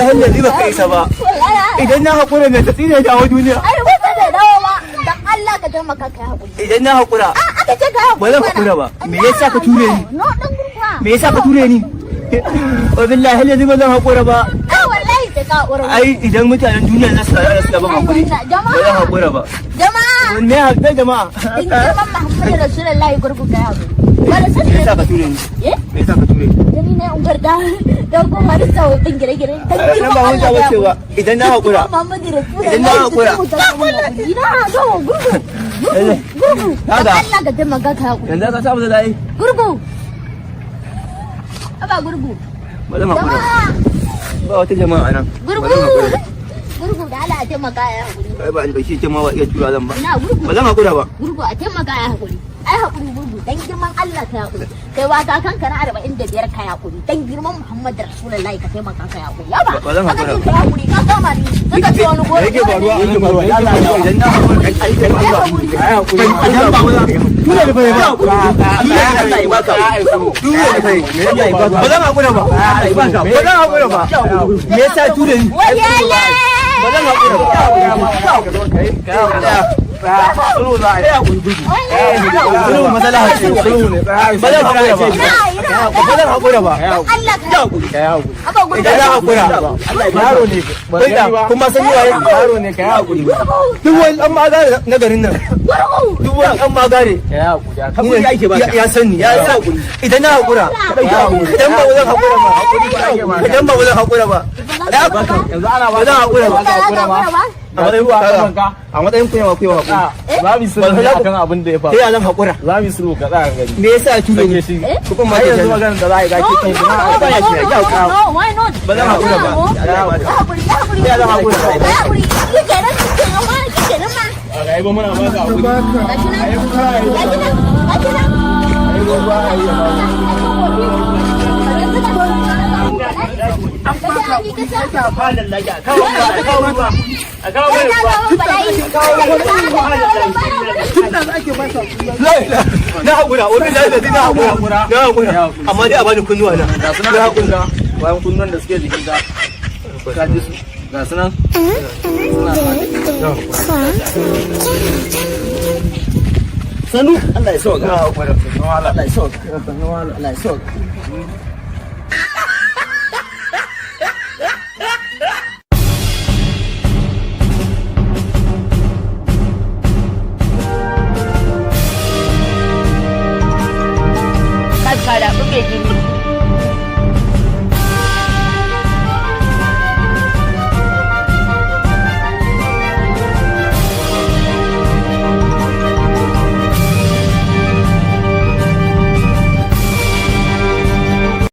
Billahi allazi baka isa ba. Idan na haƙura, mai tatsi ne dawo duniya. Ai wata bai dawo ba. Dan Allah ka taimaka kai haƙuri. Idan na haƙura, Aka ce ka haƙuri. Ba zan haƙura ba. Me yasa ka ture ni? No, dan gurfa. Me yasa ka ture ni? Wa billahi allazi ba zan haƙura ba. Ai wallahi sai ka haƙura. Ai idan mutanen duniya za su tsara su ban haƙuri, ba zan haƙura ba. Jama'a. Me haƙuri, jama'a? In girman Muhammadu Rasulullahi, gurgu, ka haƙuri. Ba da Me sani. yasa ka ture ni? Eh? Me yasa ka ture ni? Gani na ungar da da kuma da sababbin gire-gire. Dan Nan ba hujja bace ba. Idan na haƙura, Muhammadu Rasulullahi. Idan na haƙura. Ina ga gurgu. Gurgu. Gurgu. Kaga. Dan Allah ka taimaka ka haƙuri. Yanzu ka samu da dai. Gurgu. Aba gurgu. Ba zan haƙura ba. Jama'a. Ba wata jama'a nan. Ba Gurgu. zan haƙura ba. Gurgu, da Allah a taimaka ya haƙuri. Ai ba ba shi ce ma ba iya tura zan ba. Ina gurgu. Ba zan haƙura ba. Gurgu, a taimaka ya haƙuri. Ai haƙuri gurgu, dan girman Allah ka haƙuri. Kai wa kanka na 45, ka haƙuri. Dan girman Muhammad Rasulullahi ka taimaka ka haƙuri. Yaba. Ba zan haƙura ba. Ka haƙuri, ka kama ni. Suka ce wani goro. Yake faruwa? Yake faruwa? Idan na haƙura, ai kai ba. Ai idan ba ba tura da bai ba. Allah ya baka. Tura da bai. Allah ya baka. Ba zan haƙura ba. Ba zan haƙura ba. Me yasa ture ni? Wayele! Ba zan haƙura ba. Sulhu matsala ce. Sulhu ne. Ba zan haƙura ba. Ina ina. Ba zan haƙura ba. Allah ka haƙuri. Aba gurgu. Idan na haƙura, Yaro ne. kuma san yi waye? Yaro ne, ka yi haƙuri. Duk wani ɗan magare na garin nan. Gurgu. Duk wani ɗan magare. Ka yi haƙuri. Haƙuri ake baka. Ya sani, ya sa idan na haƙura, idan ba zan haƙura ba, idan ba zan haƙura ba, Yanzu ana ba zan haƙura ba. Ba za ka haƙura ba? A matsayin ku, a matsayin ku ne ma ku yi haƙuri. Za mu yi sulhu akan abin da ya faru. Sai ya zan haƙura? Za mu yi sulhu, ka tsaya gani. Me yasa ya ture ni? Sake shi. Kuma ma Ai yanzu ke maganar da za a yi zaki No, kan no, shi. no, no, no, no, why not? Ba zan haƙura ba. Ya haƙuri, ya haƙuri. Ya zan haƙura. Ya haƙuri. Shi kenan, shi kenan ma, shi kenan ma. Ga ba muna maka haƙuri. Gashi nan, gashi nan, gashi nan. An baka a kawo ruwa, a kawo ruwa. Na haƙura, wani lafiya, na haƙura, na haƙura, amma dai a bani kunnuwa na. Ga su nan a kunga. Bayan kunnuwan da suke jikin ka. Ka ji su. Ga su nan. Suna Sanu, Allah ya sauka. Na haƙura. Allah ya sauka. Allah ya sauka. Kanka da buge jini.